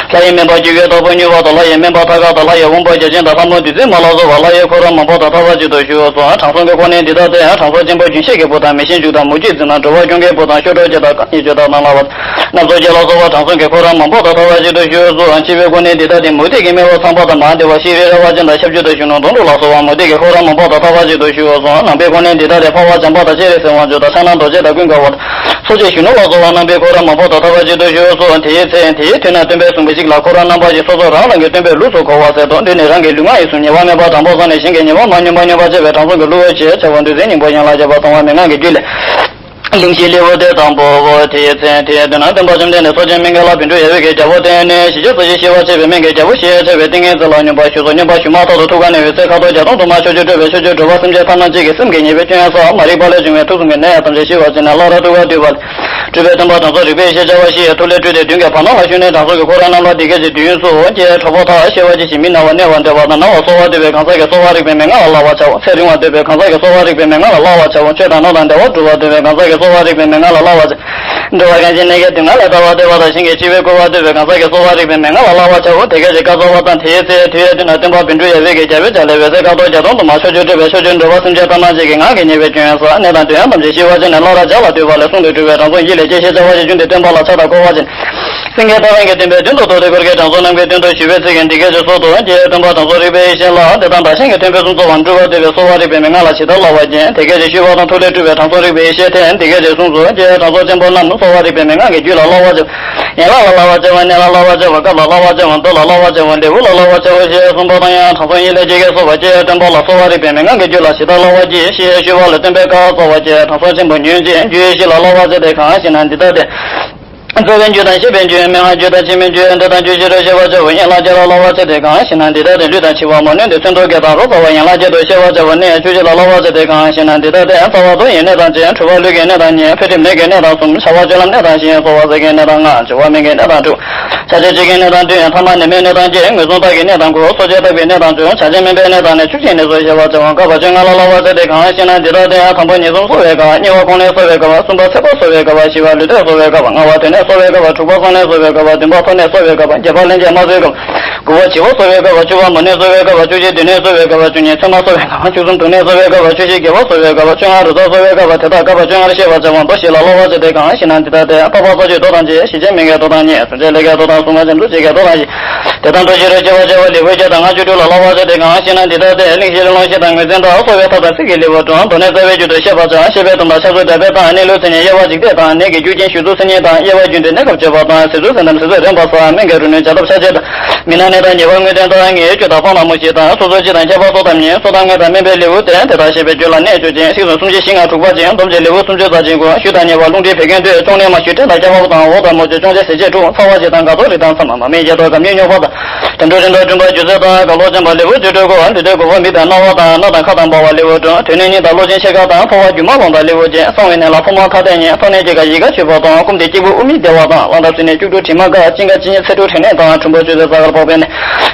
སྟེ། ལྷ་ཡི་སྨན་པ་ཀྱི་འོད་དྭགས་པོ་མྱུར་བ་དང་། ལྷ་ཡི་སྨན་པ་ཐ་ག་དང་། ལྷ་ཡི་དབང་པོ་བརྒྱ་བྱིན་དང་། ལྷ་མོ་བདུད་རྩི་མ་ལ་སོགས་པ། ལྷ་ཡི་འཁོར་མང་པོ་དང་། ཐབས་མཆོག་ཏུ་བཞུགས་སོ། དྲང་སྲོང་གི་འཁོར་ནི་འདི་ལྟ་སྟེ། དྲང་སྲོང་ཆེན་པོ་རྒྱུན་ཤེས་ཀྱི་བུ་དང་། མི་ཤེས་འཇུག་དང་། མུ་སྟེགས་འཛིན་དང་། འགྲོ་བ་ཀུན་གྱི་བུ་དང་། གཤོག་སྒྲོ་བརྒྱ་དང་། རྐང་གཉིས་བརྗོད་དང་། དང་བླ་མ་དང་། སྣ་ཚོགས་བརྒྱད་ལ་སོགས་པ། དྲང་སྲོང་གི་འཁོར་མང་པོ་དང་། ཐབས་མཆོག་ཏུ་བཞུགས་སོ། འཆི་བའི་འཁོར་ནི་འདི་ལྟ་སྟེ། མུ་སྟེགས་ཀྱི་སྨེ་བ་ཚངས་པ་དང་། མ་བདེ་བ་ཤྲཱི་ར་བ་ཅན་དང་། ཤབ་འཇུག་དང་། གཞོན་ནུ་དོན་གྲུབ་ལ་སོགས་པ། མུ་སྟེགས་ཀྱི་འཁོར་མང་པོ་དང་། ཐབས་མཆོག་ཏུ་བཞུགས་སོ། ནང་པའི་འཁོར་ནི་འདི་ལྟ་སྟེ། འཕགས་པ་བྱམས་པ་དང་། སྤྱན་རས་གཟིགས་དབང་ཕྱུག་དང་། ཕྱག་ན་རྡོ་རྗེ་དང་། ཀུན་དགའ་བོ་དང་། ཚོགས་ཀྱི་གཞོན་ནུ་ལ་སོགས་པ། ནང་པའི་འཁོར་མང་པོ་དང་། ཐབས་མཆོག་ཏུ་བཞུགས་སོ། དེའི་ཚེ་དེའི་དུས་ན་སྟོན་པས་གསུངས་པའི་ཚིག་ལ། འཁོར་རྣམ་པ་བཞི་སོ་སོ་རང་རང་གི་སྟོན་པའི་ལུགས་སུ་གོ་བ་ཟད་དོ། འདི་ནི་རང་གི་ལུས་ངག་ཡིད་གསུམ་ཉེས་པ་མེད་པ་དྲང་པོར་བསྲངས་ནས། གཞན་གྱི་ཉེས་པ་མ་སྙོམས་པར་སྙོམས་པར་སྤྱད་པའི་དྲང་སྲོང་གི་བསླུ་བའི་ཕྱིར། བྱ་བ་འདུལ་བའི་སྙིང་པོ་ཡན་ལག་བརྒྱད་པ་གསང་བ་མན་ངག་གི་རྒྱུད་ལས། གླིང་བཞི་ལེའུ་སྟེ་དང་པོའོ། དེའི་ཚེ་དེའི་དུས་ན་སྟོན་པ་བཅོམ་ལྡན་འདས་མཚོ་ཆེན་སྨན་གྱི་བླ་བཻ་ཌཱུརྱ་འོད་ཀྱི་རྒྱལ་པོ་སྟེ། ཞི་བྱེད་རྩི་ཞིང་ཞི་བར་བྱེད་པའི་སྨན་གྱི་རྒྱལ་པོ་ཞེས་བྱ་བའི་ཏིང་ངེ་འཛིན་ལ་སྙོམས་པར་ཞུགས་སོ། སྙོམས་པར་ཞུགས་མ་ཐག་ཏུ་ཐུགས་ཀ་ནས་འོད་ཟེར་ཁ་དོག་བརྒྱ་སྟོང་དུ་མ་ཕྱོགས་བཅུར་སྤྲོས་པས། ཕྱོགས་བཅུར་འགྲོ་བ་སེམས་ཅན་ཐ་ན་གཅིག་གི་སེམས་ཀྱི་ཉེས་པའི་སྐྱོན་སོགས་མ་རིག་པ་ལས་བྱུང་བའི་དུག་གསུམ་གྱི་ནད་ཐམས་ཅད་ཞི་བར་བྱས་ནས། སླར་ཐུགས་ཀར་འདུས་པ་ལས། སྤྲུལ་པའི་སྟོན་པ་དྲང་སྲོང་རིག་པའི་ཡེ་ཤེས་བྱ་བ་བཞི་ཡི་ཐུགས་ལས་སྤྲུལ་ཏེ། མདུན་གྱི་བར་སྣང་ལ་བསྡུས་ཀྱི་དྲང་སྲོང་གི་འཁོར་རྣམས་ལ་འདི་སྐད་ཅེས་བསྟན་སོ། ཀྱེ་གྲོགས་པོ་དག། གཤེ་བ་ཅི་ཞིག་མི་སྣང་བར་གནས་པ་འདོད་པ་དང་། ན་བ་གསོ་བར་འདོད་པའི་གང་ཟག་གིས་གསོ་བ་རིག་པའི་མན་ངག་ལ་བསླབ་པར་བྱའོ། ཚེ་རིང་བར་འདོད་པའི་གང་ཟག་གིས་གསོ་བ་རིག་པའི་མན་ངག་ལ་བསླབ་པར་བྱའོ། ཆོས་དང་ནོར་དང་བདེ་བ་སྒྲུབ་པར་འདོད་པའི་གང་ཟག་གིས་གསོ་བ་རིག་པའི་མན་ངག་ལ་བསླབ་པར་བྱའོ། འགྲོ་བ་གང་ཞིག་ནད་ཀྱི་སྡུག་བསྔལ་ལས་ཐར་བར་འདོད་པ་དང་། གཞན་གྱི་འཆི་བས་བསྐུལ་བར་འདོད་པའི་གང་ཟག་གིས་གསོ་བ་རིག་པའི་མན་ངག་ལ་བསླབ་པར་བྱའོ། དེ་སྐད་ཅེས་བཀའ་སྩལ་པ་དང་། དེའི་ཚེ་དུས་ཡོད་དུས་ན་སྟོན་པ་བཻ་ཌཱུརྱ་འོད་ཀྱི་རྒྱལ་པོའི་ཞལ་ལས་འོད་ཟེར་ཁ་དོག་བརྒྱ་སྟོང་དུ་མ་ཕྱོགས་བཅུར་སྤྲོས་པས། ཕྱོགས་བཅུར་འགྲོ་བ་སེམས་ཅན་ཐ་ན་གཅིག་གི་ངག་གི་ཉེས་པའི་སྐྱོན་སོགས་ནད་དང་དུག་ཡང་ཐམས་ཅད་ཞི་བར་བྱས་ནས། སླར་བྱ་ལ་འདུས་པ་ལས་གསུངས་ཏེ་སྤྲུལ་པའི་དྲང་སྲོང་ཡིད་ལས་སྐྱེས་ཞེས་བྱ་བ་ཞིག་བྱུང་སྟེ། སྟོན་པ་ལ་ཕྱག་དང་བསྐོར་བ་བྱས་ནས། སེང་གེ་ལྟ་བུ་གི་སྟོན་པས་མདུན་དུ་བསྟོད་དེ། འཁོར་གྱི་དྲང་སྲོང་རྣམས་ཀྱི་མདུན་དུ་ཞུས་པའི་ཚིག་གིས་འདི་སྐད་ཅེས་གསོལ་ཏོ། ཀྱེ་སྟོན་པ་དྲང་སྲོང་རིག་པའི་ཡེ་ཤེས་ལགས། དེ་དག་བདག་གཞན་གྱི་མཐུན་དཔེ་སུ་འཚོལ་བ། འགྲུབ་པར་འདོད་པས་གསོ་བ་རིག་པའི་མན་ངག་ལ་ཇི་ལྟར་བསླབ་པ་ཡིན། དེ་སྐད་ཅེས་ཞུས་པ་དང་། ཐུགས་ལས་སྤྲུལ་པའི་དྲང་སྲོང་རིག་པའི་ཡེ་ཤེས་དེས་འདི་སྐད་ཅེས་གསུངས་སོ། ཀྱེ་དྲང་སྲོང་ཆེན་པོ་རྣམས། གསོ་བ་རིག་པའི་མན་ངག་གི་རྒྱུད་ལ་བསླབ་པར་བྱའོ། ཡན་ལག་ལ་བསླབ་པར་བྱ་བ། གནས་ལ་བསླབ་པར་བྱ་བ། སྐབས་ལ་བསླབ་པར་བྱ་བ། མདོ་ལ་བསླབ་པར་བྱ་བ། ལེའུ་ལ་བསླབ་པར་བྱ་བ་ཞེས་གསུངས་པ་དང་ཡང་། དྲང་སྲོང་ཡིད་ལས་བྱེད་ཀྱི་སོགས་པ་སྤྱི་ཡོངས་སྟོན་པ་ལ་གསོལ་བ་རིགས་པས་མན་ངག་གི་རྒྱུད་ལ་ཇི་ལྟར་སློབ་པར་བགྱི་ཞེས་ཞུས་པ་ལ་སྟོན་པས་བཀའ་སྩལ་པ་སྟེ། དྲང་སྲོང་ཆེན་པོ་ཉོན་ཅིག་རྒྱུ་ཡི་གཞི་ལ་སློབ་པར་བྱ་སྟེ་གང་ཞེ་ན། འདི་ལྟ་སྟེ། རྩ་བའི་རྒྱུ་དང་ཤེས་པའི་རྒྱུ། མན་ངག་རྒྱུ་དང་ཕྱི་མའི་རྒྱུ། འབྲས་དང་རྒྱུ་ཕྱི་རོལ་ཤེས་པར་བྱའོ། ཡན་ལག་བརྒྱད་ལ་སློབ་པར་བྱ་སྟེ་གང་ཞེ་ན། འདི་ལྟ་སྟེ། ལུས་དང་འཆི་བ་མ་ནོར་ཏེ། ཚེ་མདོར་བསྐྱེད་དང་རོ་ཙ་བ་ཡན་ལག་བརྒྱད་དུ་ཤེས་པར་བྱ་བ་ནི་ཆོས་བཞི་ལ་སློབ་པར་བྱ་སྟེ་གང་ཞེ་ན། འདི་ལྟ་སྟེ། རྩ་བ་རྫོགས་ཡི་གནས་དང་གཅིག་འཁྲུལ་བ་ལུས་ཀྱི་གནས་དང་གཉིས། འཕེལ་འགྲིབ་ནད་ཀྱི་གནས་དང་གསུམ། བྱ་བ་སྤྱོད་ལམ་གནས་དང་བཞི། ཚོར་བ་ཟད་ཀྱི་གནས་དང་ལྔ། འགྱུར་བ་མེད་ཀྱི་གནས་དང་དྲུག་ཆགས་ཞེན་བཅས་ཀྱི་གནས་དང་བདུན། ཐ་མ་ནི་མེད་གནས་དང་བརྒྱད། ངན་སོང་རྟགས་ཀྱི་གནས་དང་དགུ། སོ་སྐྱེ་རྟག་པའི་གནས་དང་བཅུ། ཆགས་ཞེན་མིན་པའི་གནས་དང་ནི། བཅུ་གཅིག་གནས་སུ་ཤེས་པར་བྱ་བ། བཀག་པ་བཅོ་ལྔ་ལ་སློབ་པར་བྱ་སྟེ་གང་ཞེ་ན། འདི་ལྟ་སྟེ། དང་པོ་ཉེར་གསུམ་གསོ་བའི་སྐབས། གཉིས་པ་གོང་ལས་གསོ་བའི་སྐབས། གསུམ་པ་ཚེ་འཕོས་གསོ་བའི་སྐབས། བཞི་པ་ལུས་ཐོབ་གསོ་བའི་སྐབས། ལྔ་པ་དོན་གནས་གསོ་བའི་སྐབས། དྲུག་པ་གསང་གནས་གསོ་བའི་སྐབས། བདུན་པ་འཁོར་གནས་གསོ་བའི་སྐབས། བརྒྱད་པ་ལྷན་སྐྱེས་མ་གསོའི་སྐབས། དགུ་པ་བྱི་བ་གསོ་བའི་སྐབས། བཅུ་པ་མ་ནོར་གསོ་བའི་སྐབས། བཅུ་གཅིག་སྡུག་བསྔལ་གསོ་བའི་སྐབས། བཅུ་གཉིས་མཚན་མ་གསོ་བའི་སྐབས། བཅུ་གསུམ་སྡུག་བསྔལ་གསོ་བའི་སྐབས། བཅུ་བཞི་དགེ་བ་གསོ་བའི་སྐབས། བཅོ་ལྔ་རོ་ཙ་གསོ་བའི་སྐབས། དེ་དག་བཀག་པ་བཅོ་ལྔར་ཤེས་པར་བྱ་བ། མདོ་བཞི་ལ་སློབ་པར་བྱ་སྟེ་གང་ཞེ་ན། འདི་ལྟ་སྟེ། འཕགས་པ་ས་བཅུའི་མདོ་དང་གཅིག་ཞི་བྱེད་མིན་དགེའི་མདོ་དང་གཉིས། བཟང་སྤྱོད་ལས་དགེའི་མདོ་དང་གསུམ། བྱམས་བརྩེ་བྱེད་དགེའི་མདོ་དང་བཞི། དེ་དག་མདོ་བཞི་རུ་ཤེས་པར་བྱ་བ། ལེའུ་བརྒྱ་དང་ལྔ་བཅུ་དྲུག་ལ་སློབ་པར་བྱ་སྟེ་གང་ཞེ་ན། འདི་ལྟ་སྟེ། གླེང་གཞིའི་ལུང་ཤེས་དང་ངོས་འཛིན་དང་། གསོ་བའི་ཐབས་དང་ཚིག་གི་ལེའུ་དྲུག་མདོ་ནས་རྩ་བའི་རྒྱུད་དུ་བཤད་པ་དང་། བཤད་པའི་དོན་དང་ཕྱག་རྫོགས་གྲགས་པའི་དང་། གནས་ལུགས་མཚན་ཉིད་དབྱེ་བ་འཇིག་ལྟས་དང་། ནད་ཀྱི་རྒྱུ་རྐྱེན་ཞུགས་ཚུལ་མཚན་ཉིད་དང་། དབྱེ་བ་རྒྱུ་འབྲས་གནས་སྐབས་བརྗོད་པ་དང་། ཟད་འགྲོའི་སེམས་དང་ཟད་འགྲོའི་རིམ་པ་སོགས། སྨན་གྱི་རིགས་ནི་བྱ་ཐབས་ཕྱག་རྒྱ་དང་། མི་སྣ་གནས་དང་ཉེས་པ་དངོས་བསྟན་དང་། ངེས་ཡོད་རྒྱུ་དང་སྤང་བླང་མུ་བཞི་དང་། སོ་སོའི་སྤྱི་དང་ཁྱད་པར་སོགས་དང་ཉིད། གསོ་དང་བརྔོས་དང་སྨན་པའི་ལེའུ་སྟེ། དེ་དག་བཤད་པའི་རྒྱུད་ལ་གནད་བཅུ་ཅན། ཚིག་སོགས་སུམ་ཅུ་ཞེ་ལྔ་དྲུག་པ་ཅན། སྡོམ་བྱེད་ལེའུ་སུམ་ཅུ་རྩ་གཅིག་གོ། ཞུས་དང་ཉེས་པ་རླུང་མཁྲིས་བད་ཀན་དུས། གཅོང་ནད་མ་ཞུས་སྐྲན་དང་སྐྱ་བ་དང་། འོ་དང་མོ་བཅོས་གཅོང་ཆེ་ཟད་བཅད་དྲུག་ཚ་བ་ཞེ་སྡང་དགའ་ཚོར་རིགས་དང་མཚམས། མ་མིན་བརྒྱད་དོ་དགའ་མྱོས་རྙོག་པ་དང་། དུད་འགྲོ་རིམས་དང་བསྐྲུན་པ་སྒྱུ་རྩལ་དང་། ག་ལོག་འཇམ་པ་ལེའུ་བཅུ་དྲུག་གོ། ལུས་ལྡན་གོ་འཕང་མིག་དང་རྣ་བ་དང་། སྣ་དང་ཁ་དང་འབར་བ་ལེའུ་དྲུག་དོན་ནི་གཉིད་དང་བློ་ཆེན་ཆེ་ཁ་དང་། འཕོ་བ་སྒྱུ་མ་སྤངས་དང་ལེའུ་བརྒྱད། གསང་བའི་གནས་ལ་འཕོ་མ་ཐ་དད་གཉིས། འཐོར་ནས་སྐྱེ་རྒ་ཡི་ག་ཆོད་པ་དང་། སྐུམ་སྟེ་སྐྱེས་བུ་དབུ་མའི་བདེ་བ་དང་། གླང་དར་ཚུད་ནས་སྐྱུག་བྲོ་དྲི་མ་འགག་ཅིང་འགའ་ཅི་ཉིད་ཚད་ཁྲོ་དྲི་ནད་དང་། གྲུམ་བུ་ཆུ་སེར་ས་གར་ཕོག་པའི་ནད།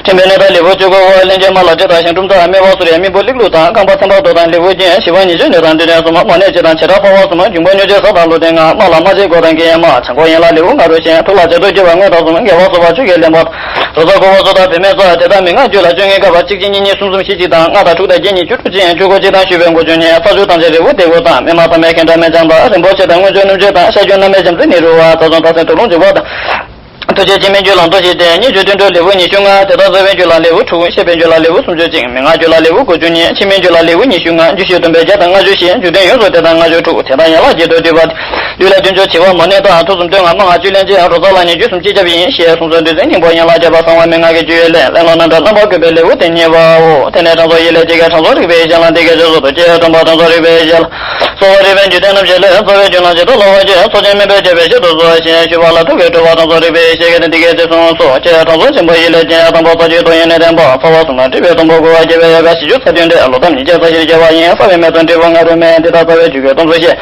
ཕྲན་བུའི་ནད་དང་ལེའུ་བཅུ་དགུ་གོ། གླེན་ལྕེ་དམར་ལ་དྲི་དང་ཞང་། གྲུམ་ཐག་སྨེ་བ་གསུར་ཡང་སྨིན་པོ་ལིག་ལུག་དང་། རྐང་པ་ཚེམ་པ་རྡོ་དང་ལེའུ་བརྒྱད། ཞི་བ་ཉེས་སྤྱོད་ནད་དང་འདྲེ་ལྡན་གསུམ། མོ་ནད་སྤྱི་དང་བྱེ་བྲག་འཕོ་བ་གསུམ། འབྱུང་པོ་མྱོས་བྱེད་དང་ཆེ་ཕྲ་འཕོ་བ་གསུམ། རྒྱུ་ཡི་སྒོ་ནས་སྐྱེ་ཡང་མ། བྱང་ཁོག་ཡན་ལག་ལེའུ་ལྔ་རུ་ཞེས། ཐུགས་ལ་བྱ་དུར་གྱུར་པ་དངོས་དང་གསུམ། དགེ་བ་གསོ་བ་ཆོས་ཀྱི་གླེན་པ་དང་། རོ་ཙ་བསྐོལ་བ་སོ་དང་བུད་མེད་རྩ། དེ་དག་མན་ངག་རྒྱུད་ལ་བཅོ་ལྔའི་སྐབས། གཅིག་གཅིག་གཉིས་གཉིས་གསུམ་གསུམ་བཞི་གཅིག་དང་། ལྔ་དང་དྲུག་དང་བརྒྱད་གཉིས་བཅུ་དྲུག་ཅན། བཅུ་དགུ་གཅིག་དང་ཞུས་པའི་མགོ་བཅུ་གཉིས། རྩ་ཆུ་དང་བཅས་རི་བོ་རྡེ་གུ་དང་། སྨིན་མ་ཐ་མའི་ཁེངས་དྲེགས་སྨན་ལྗང་དང་། རིན་པོ་ཆེ་དང་མངོན་སྤྱོད་སྣུམ་བཅུད་དང་། ཤ་རྒྱུས་སྣ་མའི་བྱམས་བརྩེ་ནེ་རུ་བ། རྩ་གསུམ་རྟགས་མཚན་དུག་རླུང་འཇུག་པ་དང་། ཐུགས་རྗེ་ཆེན་པོའི་རྒྱུད་ལ་མདོ་བཞི་སྟེ། གཉིས་བཅུ་བདུན་དྲུག་ལེའུ་ཉི་ཤུ་ལྔ། དེ་དག་རྩ་བའི་རྒྱུད་ལ་ལེའུ་དྲུག་ཤེས་པའི་རྒྱུད་ལ་ལེའུ་སུམ་ཅུ་གཅིག་མན་ངག་རྒྱུད་ལ་ལེའུ་དགུ་བཅུ་གཉིས། ཕྱི་མའི་རྒྱུད་ལ་ལེའུ་ཉི་ཤུ་ལྔ། རྒྱུད་བཤད་སྡོམ་པའི་བརྒྱ་དང་ལྔ་བཅུ་བཞི། འཇུག་དོན་ཡོངས་སུ་གཏད་དང་ལྔ་བཅུ་དྲུག་དེ་དག་ཡན་ལག་བརྒྱད་དུ་བསྡུས་པ་སྟེ། ལུས་ལ་བདུན་ཅུ་བྱི་བ་མོ་ནད་དང་། ཐུགས་སུ་འདོད་ལྔ་མ་ལྔ་བཅུད་ལེན་ཅིང་། རོ་ཙ་ལ་ནི་རྒྱུད་གསུམ་སྤྱི་ཁྱབ་ཡིན། ཞེས་གསུངས་སོ། རྡུལ་ཚོན་སྙིང་པོ་ཡན་ལག་བརྒྱད་པ་གསང་བ་མན་ངག་གི་རྒྱུད་ལས། གླེང་ལུགས་རྣམ་གྲངས་རྣམ་པར་བཀོད་པའི་ལེའུ་སྟེ་གཉིས་པའོ། དེ་ནས་དྲང་སྲོང་ཡིད་ལས་སྐྱེས་ཀྱི་དྲང་སྲོང་རིག་པའི་གཞན་ལ་འདི་སྐད་ཅེས་གསུངས་སོ། ཀྱེ་སྟོན་པ་དྲང་སྲོང་རིག་པའི་གཞན་ལ། གསོ་བ་རིག་པའི་འཇིག་རྟེན་རྣམ་བཞི་ལས། རྩ་བའི་རྒྱུད་ལ་ཇི་ལྟར་སློབ་པར་བགྱི། ཚོགས་ཆེན་སྨོན་པས་བརྒྱ་པའི་ཞལ་དུ་གསོལ། ཞེས་ཞུས་པ་ལ་ཐུགས་ཀྱི་སྤྲུལ་པ་དྲང་སྲོང་རིག་པའི་ཞལ་གྱིས་འདི་སྐད་ཅེས་གསུངས་སོ། ཀྱེ་དྲང་སྲོང་ཆེན་པོ་ཡིད་ལས་སྐྱེས། དང་པོ་རྩ་རྒྱུད་ཏོག་དབྱིབས་ནད་བརྟན་པ། ཚ་བ་གསུམ་ལ་འདྲིས་པའི་དུམ་བུ། བསྐོལ་བ་བརྒྱ་པའི་ཡལ་ག་བཞི་བཅུ་རྩ་བདུན་ལས། ལོ་འདབ་ཉིས་བརྒྱ་རྩ་བཞིར་སྐྱེ་བ་ཡིན། གསང་བའི་སྨན་དང་འདྲིས་པ་ལྔ་རུ་སྨིན། འདི་དག་རྩ་བའི་རྒྱུད་ཀྱི་སྡོམ་ཚུལ་བཤད།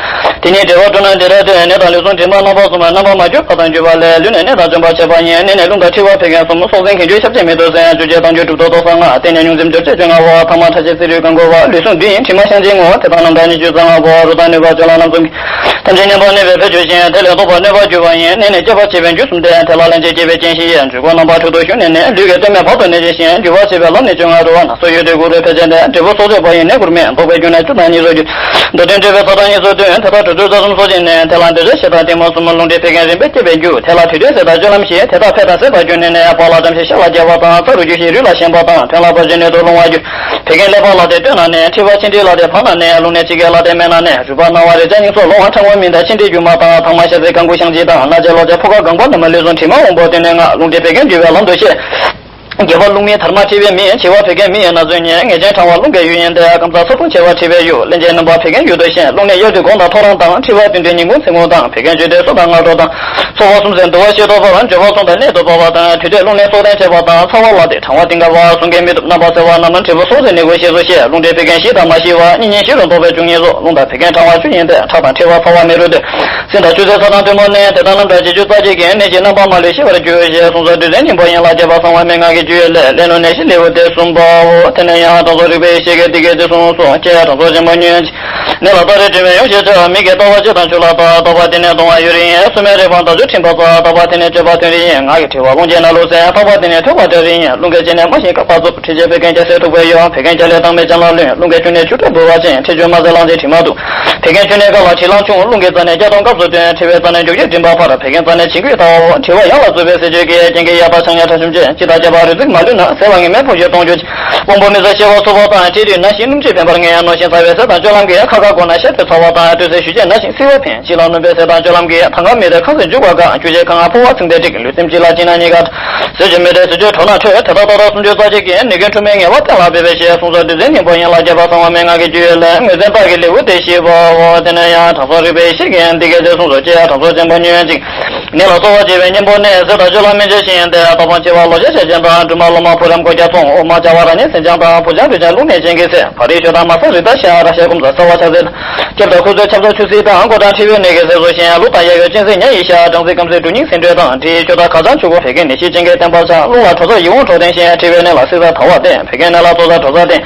དེ་ཉིད་འགྲེལ་པར་བསྒྲུབས་ན་འདི་ལྟར་སྟོན། ནད་དང་ལུས་ཟུངས་དྲི་མ་རྣམ་པ་གསུམ། རྣམ་པ་མ་གྱུར་པ་དང་གྱུར་པ་ལས། ལུས་ནི་ནད་དང་བཅོམ་པར་བྱེད་པ་ཡིན། ནད་ནི་རླུང་དང་མཁྲིས་པ་བད་ཀན་གསུམ། སྲོག་འཛིན་གྱེན་རྒྱུ་ཞབས་ཕྱི་མིག་ཏུ་གསལ། བཅོས་བརྒྱད་དང་རྒྱུ་གྲུབ་ཏུ་རྟོག་ས་ལྔ། རྟེན་ནི་ཉུང་འཛིན་འབྱོར་བྱེད་བཅོ་ལྔ་པོ། ཐ་མ་ཕྲ་ཕྱིན་སྲིན་རུས་གང་གོ་བ། ལུས་ཟུངས་བདུད་ཡིན་དྲི་མ་བཤང་གཅི་ངོ་། དེ་དག་རྣམ་གྲངས་ཉི་ཤུ་རྩ་ལྔ་པོ། རོ་ཙ་ནུས་པ་སྤྱོད་ལམ་རྣམ་གསུམ་གྱིས། ཐམས་ཅད་མཉམ་པར་གནས་པའི་ཕ་ཆོས་བཞིན། དེ་ལས་ལྡོག་པར་གནོད་པར་གྱུར་པ་ཡིན། ནད་ནི་སྐྱེད་པར་བྱེད་པའི་རྒྱུ་གསུམ་སྟེ། དེ་ལ་གླེན་ལྕེ་སྐྱེད་པའི་རྐྱེན་བཞི་ཡིས། འཇུག་སྒོ་རྣམ་པ་དྲུག་ཏུ་ཞུགས་ནས་ནི། ལུས་ཀྱི་སྟོད་སྨད་བར་དུ་གནོད་བྱེད་ཅིང་། འགྱུར་བ་བྱེད་པའི་ལམ་ནི་བཅོ་ལྔ་རུ། ན་ཚོད་ཡོད་དུས་དགུ་རུ་ཕལ་ཆེར་ལྡན། འབྲས་བུ་སྲོག་གཅོད་པ་ཡི་ནད་དགུར་སྨིན། ལྡོག་པའི་རྒྱུ་ནི་བཅུ་དང་གཉིས་སུ་འགྱུར། མདོར་བསྟན་འབྲས་བུའི་ཚོགས་དང་གཉིས་སུ་འདུས། དེ་དག་དྲུག་ཅུ་རྩ་གསུམ་སྲོག་ཆགས་ནད། དེ་ལ་འདོད་ཆགས་ཞེ་སྡང་གཏི་མུག་གསུམ། རླུང་མཁྲིས་བད་ཀན་རིམ་པས་སྐྱེད་པའི་རྒྱུ། དེ་ལ་དུས་འདོད་ཟད་དང་སྤྱོད་ལམ་བཞི། དེ་དག་འཕེལ་དང་ཟད་པར་གྱུར་ནས་ནི། བག་ལ་བཀྲམ་ཞིང་ཤ་ལ་རྒྱས་པ་དང་། ཚ་རུ་རྒྱུ་ཞིང་རུས་ལ་ཞེན་པ་དང་། ཐོན་ལ་བབས་ཤིང་སྣོད་དུ་རླུང་བར་འགྱུར། བད་ཀན་ཀླད་པ་ལ་སྟེ་སྟོད་ན་ནད། མཁྲིས་པ་མཆིན་མཁྲིས་ལ་སྟེ་བར་ན་ནད། རླུང་ནད་ཕྱི་སྐེ་ལ་སྟེ་སྨད་ན་ནད། རུས་པ་རྣ་བ་རེག་བྱ་སྙིང་སོགས་ལོང་བ། ཕྲང་བ་མིན་དང་མཆིན་མཁྲིས་རྒྱུ་མ་དང་། དྭངས་མ་ཤ་ཟའི་རྐང་ཁུ་བཤང་གཅི་དང་། སྣ་ལྕེ་གློ་བྱ་ཕོ་ཁ་གང་པོ། རྣམ་པ་ལུས་ཟུངས་དྲི་མ་དབང་པོ་སྟེ་གནས་ལྔ། རླུང་མཁྲིས་བད་ཀན་རྒྱུ་བའི་ལམ་དུ་བཤད། རྒྱས་པར་རླུང་མི་དར་མ་མཁྲིས་པའི་མི། བྱི་བ་བད་ཀན་མི་ཡི་ན་ཚོད་ཉིད། ངད་ཅན་ཕྲང་བ་རླུང་གི་ཡུལ་ཡིན་ཏེ། རྐང་རྩ་ཚ་གདུང་ཆེ་བ་མཁྲིས་པའི་ཡུལ། གླེན་ལྕེ་སྣུམ་པ་བད་ཀན་ཡུལ་དུ་བཤད། རླུང་ནད་དབྱར་དུས་དགོང་དང་ཐོ་རངས་དང་། མཁྲིས་པ་བདུན་ལྡན་ཉིན་གུང་མཚན་གུང་དང་། བད་ཀན་བཅུད་ལྡན་སོ་དང་སྔ་དྲོ་དང་། ཚོར་བ་གསུམ་ཟད་འདུ་བ་ཤེད་དུ་བབ། འགྱོད་པ་གསུམ་དང་གནད་དུ་བབ་པ་དང་། དུས་འདོད་རླུང་ནད་སྲོག་ལྡན་བྱེད་པ་དང་། ཚ་བ་ལ་སྟེ་གྲང་བ་གཏིང་འགགས་པ། གསུང་སྐད་མི་ཐུབ་རྣམ་པ་གསལ་བ་རྣམས། འབྲས་བུ་སྲོག་ཟད་ནད་ཀྱི་ཤེད་སུ་བཤད། རླུང་མཁྲིས་བད་ཀན་ཞི་དང་མ་ཞི་བ། གཉིས་གཉིས་ཞི་རུ་ལྡོག་པའི་བཅུ་གཉིས་སོ། རླུང་དང་བད་ཀན་ཕྲང་བ་བཅུ་ཡིན་ཏེ། ཁྲག་དང་མཁྲིས་པ་ཚ་བ་མེ་རུ་སྟེ། སྲིན་དང་ཆུ་སེར་ཚ་དང་གཏུམ་མོ་ནད། དེ་དག་རྣམ་གྲངས་བཞི་བཅུ་རྩ་གཅིག་གིས། ནད་ཀྱི་རྣམ་པ་མ་ལུས་ཤེས་པར་འགྱུར། ཞེས་གསུངས་སོ། རྡུལ་ཚོན་སྙིང་པོ་ཡན་ལག་བརྒྱད་པ་གསང་བ་མན་ངག་གི་རྒྱུད་ལས། གླེང་ལུགས་ནད་གཞི་ལེའུ་སྟེ་གསུམ་པའོ། དེ་ནས་ཡང་དྲང་སྲོང་རིག་པའི་ཞལ་གྱིས་འདི་སྐད་ཅེས་གསུངས་སོ། ཀྱེ་དྲང་སྲོང་ཆེན་པོ་ཉོན་ཅིག་ནད་ལ་རྟག་རིག་དྲི་མས་ཡོངས་ཤེས་བྱ། མིག་གིས་ལྟ་བ་ལྕེ་དང་ཆུ་ལ་བརྟག་ལྟ་བ་དེ་ནི་གདུང་བ་ཡུན་རིང་ཡིན། སོ་མའི་རེག་པ་མདའ་ཆུ་འཕྲིན་པ་ཙམ། ལྟ་བ་དེ་ནི་སྤྱོད་པ་ཐོན་རིགས་ཡིན། ངག་གི་དྲི་བ་རླུང་གི་ནང་ལུས་ཟད། ལྟ་བ་དེ་ནི་ཐོས་པ་འདྲ་རིགས་ཡིན། རླུང་གི་སྐྱེ་གནས་རྨ་བཞིན་བཀག་པ་རྩུབ། མཁྲིས་ཀྱི་བད་ཀན་རྒྱ་སེར་མཐུག་པས་གཡོ། བད་ཀན་རྒྱ་ལས་དྭངས་མའི་སྦྱང་ལ་ལྷུང་། རླུང་གི་རྒྱུ་ནི་ཆུ་དྲོད་འབུལ་བ་ཅན། མཁྲིས་རྒྱུ་རྨ་བྱ་གླང་ཆེན་དྲི་མ་དུག་བད་ཀན་རྒྱུ་ནི་ཀ་ལ་མཁྲིས་ལང་ཆུང་། རླུང་གི་རྩ་ནི་སྐྱ་གདོང་སྐབས་སུ་སྟོན། མཁྲིས་པའི་རྩ་ནི་མགྱོགས་ཀྱུ་མགྲིན་པ་འཕར། བད་ཀན་རྩ་ནི་བྱིང་རྒོད་ལྟ་བའོ། མཁྲིས་པ་ཡང་ལ་རྩུབ་པའི་ཟས་སྤྱོད་ཀྱིས། རྐྱེན་གྱིས་གཡས་དང་ཕྱག་གཉིས་ཁྲག་ཤུམ་ཅན། དཔྱི་དང་སྐྱ་པ་ རྫིག་མ་ལུས་ན་ཟེར་བ་ངན་མེད་ཕུང་ཞིང་གཏོང་གྱུར་ཅིག་དབང་པོ་མི་ཟད་ཤེས་པ་ཚོགས་པ་དང་། ཁྲིད་དུས་ན་ཞིང་སྣུམ་ཆུས་ཕན་པར་ངེས། རྣོ་ཞིང་ཚ་བའི་ཟས་དང་སྤྱོད་ལམ་གྱིས། ཁ་ཁ་དགོས་ན་ཤ་དེ་ཚ་བ་དང་། སྤྲོས་ཟེར་ཞུ་བྱས་ན་ཞིང་བསིལ་བ་ཕན། ཕྱི་ལ་སྣུམ་པའི་ཟས་དང་སྤྱོད་ལམ་གྱིས། ཐང་ག་མི་དེ་ཁ་ཟས་འཇུ་བ་དཀའ། ཆུ་བྱས་ཁ་ང་ཕོ་བ་ཚིམ་དེ་འགྲིག་ལུས་སེམས་གཅིག་ལ་གཅིག་ན་གཉིས་ཀ། ཟས་བཅུད་མི་དེ་ཟས་བཅུད་དྲོ་ན་འཕྲོད། དེ་དག་ཏག་ཏག་སུམ་ཅུ་རྩ་གཅིག་གིས། ནད་ཀུན་འཁྲུད་མེད་ངེས་པ་གཏན་ལ་འབེབས་པའི་ཕྱིར། གསུང་ཚོགས་འདི་ཚེ་སྙིང་པོ་ཡན་ལག་བརྒྱད་པ་གསང་བ་མན་ངག་གི་རྒྱུད་ལས། ངོས་འཛིན་རྟགས་ཀྱི་ལེའུ་སྟེ་བཞི་པའོ། དེ་ནས་ཡང་དྲང་སྲོང་རིག་པའི་ཡེ་ཤེས་ཀྱིས། འདི་སྐད་ཅེས་གསུངས་སོ། ཅི་ཡང་དྲང་སྲོང་ཆེན་པོ་ཉོན་ཅིག་ནད་ལ་གསོ་བར་བྱེད་པའི་གཉེན་པོ་ནི། ཟས་དང་སྤྱོད་ལམ་སྨན་དཔྱད་བཞིན་ཏེ། ལྟ་སྤང་འཆི་བ་ལོག་སྤྱོད་ཞན་ཅན་དང་། སྦྲུམ་མ་ལོ་མ་ཕོ་རམ་མགོ་སྐྱ་ཚོང་། འོ་མ་བྱ་བ་ར་ནི་སེམས་ཅན་དང་། བུ་ཆུང་དྲུག་ཅན་རླུང་ནད་ཅན་གྱི་ཚེ། བག་རིལ་ཞོ་དང་མར་ཟ་རི་དྭགས་ཤ། ར་ཤ་སྐོམ་ཚ་ཚ་བ་ཆགས་ཚེ། སྐྱབས་དང་ཁུ་ཚུར་ཆབ་ཚ་ཆུ་སྲིན་དང་། མགོ་སྐྲང་མཁྲིས་པའི་ནད་ཀྱི་ཚེ་སོགས་ཤིང་། ལུག་དང་གཡག་གི་གཅིན་ཚད་ཉ་ཡི་ཤ། སྦྲང་རྩི་སྐམ་ཚད་འབྲུ་རྙིང་སྲིན་འབྲས་དང་། དྲི་ཆུ་དང་གར་ཆང་ཆུ་ཁོལ་བད་ཀན་ནད་གཞི་ཅན་གྱི་བསྟེན་པར་བྱ། རླུང་ལ་དྲོ་ཚད་ཡིད་འོང་དྲོ་ལྡན་ཞིང་། མཁྲིས་པའི་ནད་ལ་བསིལ་ཚད་དལ་བ་ལྡན། བད་ཀན་ནད་ལ་བཙོག་ཚད་དྲོ་ཚད་ལྡན།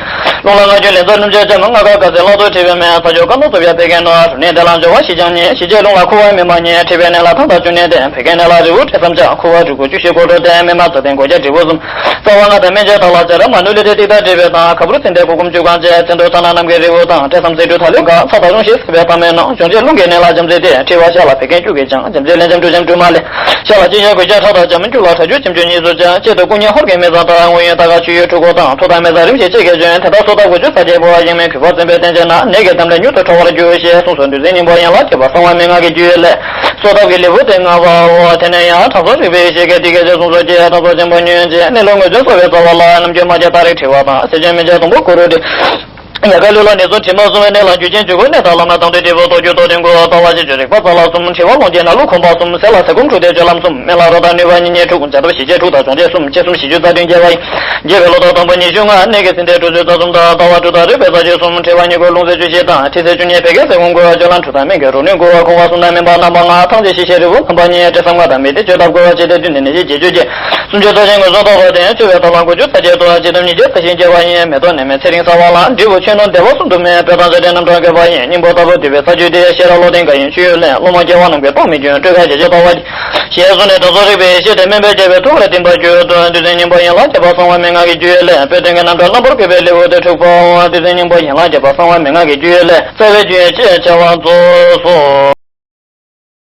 རླུང་ལ་མངར་སྐྱུར་ལན་ཚྭ་སྣུམ་ཆུ་ལྕམ། མངར་ཁ་དཀར་ཟས་སླར་གསོ་མཁྲིས་པའི་སྨན། ས་ཆུ་དཀར་ནག་བཙོག་པའི་བད་ཀན་ནད། རུ་ནད་དེ་ལ་སྦྱོར་བ་བཞི་ཀྱང་ཉེ། ཞི་བྱེད་རླུང་ལ་ཁུ་བ་སྨིན་པ་ཉེ། མཁྲིས་པའི་ནད་ལ་ཐང་དང་བཅུད་ནད་ལྡན། བད་ཀན་ནད་ལ་རིལ་བུ་སྤྲེལ་ཟམ་ཆག་ཁུ་བ་དྲུག་གོ་བཅུ་བཞི་གོ་དྲུག་ལྡན། སྨིན་མ་རྩ་ལྡན་གོ་བརྒྱ་དྲིལ་བུ་གསུམ། རྩ་བ་ལྔ་དང་སྨིན་བྱེད་དག་ལ་སྦྱར། མ་ནུ་ལི་ཏྲི་ཏིག་དང་དྲིལ་བུ་དང་། ག་བུར་ཚིལ་འདི་གུར་གུམ་བཅུ་གང་བཅས། ཚིལ་མདོག་ཚ་ནག་རྣམས་ཀྱི་རིལ་བུ་དང་། སྤྲེལ་ཟམ་ཚིལ་དྲུག་ཐ་ལིའུ་ག་ཚ་དང་རླུང་ཞི་སེལ་བའི་ཐ་མའི་ནང་། སྦྱོང་བྱེད་རླུང་གི་ནད་ལ་ལྕམ་ཚིལ་ཏེ། མཁྲིས་པ་ཤ་ལ་བད་ཀན་སྐྱུག་གིས་སྦྱང་། ལྕམ་ཚིལ་ལན་ལྕམ་དྲུག་ལྕམ་དྲུག་མ་ལས། ཤ་ལ་གཅིན་སྙི་གོས་ཆག་ཁྲག་དང་སྦྱར། སྐྱུག་ལ་ཁྲག་སྐྱུག་ལྕམ་སྐྱུག་གཉིས་སུ་སྦྱར། གཅིན་དང་སྐུ་གཉིས་ཧོར་གྱི་མི་བཟང་དང་། སྔོ་ཡོན་ཏ་ག་ཆུ་ཡོས་ཁྲུ་གོ་དང་། ཐུག་དང་མེ་བཟའ་རིམས་བཞིན་གཅིག་གིས་སྦྱོང་། དེ་དག་སོ་ད་དགུ་བཅུ་རྩ་བརྒྱད་པོ། ཡང་མིན་གུས་པར་འཛིན་པས་བསྟེན་བྱས་ན། ནད་ཀྱི་དམ་ལས་མྱུར་དུ་གྲོལ་བར་འགྱུར། ཞེས་གསུངས་སོ། འདི་ཚེ་སྙིང་པོ་ཡན་ལག་བརྒྱད་པ་གསང་བ་མན་ངག་གི་རྒྱུད་ལས། གསོ་ཐབས་ཀྱི་ལེའུ་སྟེ་ལྔ་པའོ། དེ་ནས་ཡང་དྲང་སྲོང་རིག་པའི་ཡེ་ཤེས་ཀྱིས། འདི་སྐད་ཅེས་གསུངས་སོ། ཅི་ཡང་དྲང་སྲོང་ཆེན་པོ་ཉོན་ཅིག་ནད་ལུགས་ངོས་འཛིན་གསོ་བའི་རྩ་བ་ལ། རྣམ་འགྱུར་རྨ་རྒྱལ་སྟག་རིས་མཁྲིས་པ་དང་། གསད་གཅོད་སྨིན་བྱེད་སྡོང་པོ་ཀུ་རུ་དྲི། ཡལ་ག་ལུས་ལ་ནད་ཟུངས་དྲི་མ་གསུམ་པའི་ནད་ལ་རྒྱུ་རྐྱེན་བཅུ་དགུ། ནད་དང་ལོ་མ་དང་དུས་དྲིལ་བུ་གཏོར་རྒྱུ་གཏོར་ལྡན་དགུ། ལྟ་བ་ཤེས་བཅུག་རིག་པ་རྩ་ལ་གསུམ། མཁྲིས་པ་ལོང་རྒྱས་ན་ལུགས་ཁོམ་པ་གསུམ། ཟས་ལ་ཟས་སྐོམ་འཁྲུགས་ཏེ་སྤྱོད་ལམ་གསུམ། སྨན་ལ་རོ་དང་ནུས་པ་གཉིས་གཉིས་དྲུག་བྱ་ཐབས་ཞི་བྱེད་དྲུག་དང་སྦྱོང་བྱེད་གསུམ། བཅས་གསུམ་ཞི་རྒྱུ་རྩ་བདུན་རྒྱས་པ་ཡིན། རྒྱས་པའི་ལོ་ཐོག་དང་པོ་ཉི་ཤུ་ལྔ། ནད་ཀྱི་ཟིན་ཐལ་དྲུག་ཅུ་རྩ་གསུམ་དང་། ལྟ་བ་དྲུག་དང་རིག་པའི་རྩ་རྒྱུད་གསུམ། མཁྲིས་པ་གཉིས་དགུ་རླུང་ཟས་བཅུད་ཤེས་དང་། མཁྲིས་ཚད་བཅུ་གཉིས་བད་ཀན་ཟས་སྐོམ་དགུ། སྤྱོད་ལམ་དྲུག་དང་སྨན་གྱི་རོ་ནུས་དགུ། ཁོང་པ་གསུམ་དང་སྨིན་པ་རྣམ་པ་ལྔ། ཐང་ཆད་ཞི་བྱེད་རིལ་བུ་རྣམ་པ་གཉིས། སྤྲེལ་ཟམ་ལྔ་དང་མི་བདེ་སྤྱོད་ཐབས་དགུ། བཅས་ཏེ་བདུན་ནི་ནད་གཞི་བརྒྱད་ཅུ་བརྒྱད། སུམ་ཅུ་རྩ་གཅིག་ངོས་བཟུང་རྟོགས་པ་དེ། བཅོས་པའི་ཐབས་ལ་དགུ་བཅུ་རྩ་བརྒྱད་དོ། བཅས་ཐབས་ཉིས་བརྒྱ་རྩ་བཞི་རྒྱས་པ་ཡིན། མེ་ཏོག་ནས་མེ་ཚེ་རིང་གསར་བ་ལ། འབྲས་བུ་ཆོས་སྣོད་བདེ་བ་གསུམ་དུ་སྨིན། སྤོས་དང་ཟས་སྤྲད་རྣམ་གྲངས་དགོས་པ་ཡིན། སྙིང་པོ་ལྟ་བུ་འདུས་པའི་ས་བཅུད་དེ། ཤེས་རབ་བློ་ལྡན་དགའ་ཡིན་ཆུ་ཡོས་ལེན། སློབ་མ་སྐྱེ་བོ་རྣམས་ཀྱི་སྟོབས་མི་འགྱུར། སྤྲོས་བཀག་ཞི་བྱེད་ལྟ་བ། ཞེས་གསུངས་ནས་དྲང་སྲོང་རིག་པའི་ཡེ་ཤེས་དེ་སྨིན་པས་རྒྱས་པའི་ཐུགས་ལ་བསྟིམ་པར་གྱུར་ཏོ། འདི་ཚེ་སྙིང་པོ་ཡན་ལག་བརྒྱད་པ་གསང་བ་མན་ངག་གི་རྒྱུད་ལས། དཔེ་དོན་གྱི་རྣམ་གྲངས་རྣམ་པར་བཀོད་པའི་ལེའུ་སྟེ་དྲུག་པའོ། འདི་ཚེ་སྙིང་པོ་ཡན་ལག་བརྒྱད་པ་གསང་བ་མན་ངག་གི་རྒྱུད་ལས། རྩ་བའི་རྒྱུད་ཅེས་བྱ་བ་རྫོགས་སོ།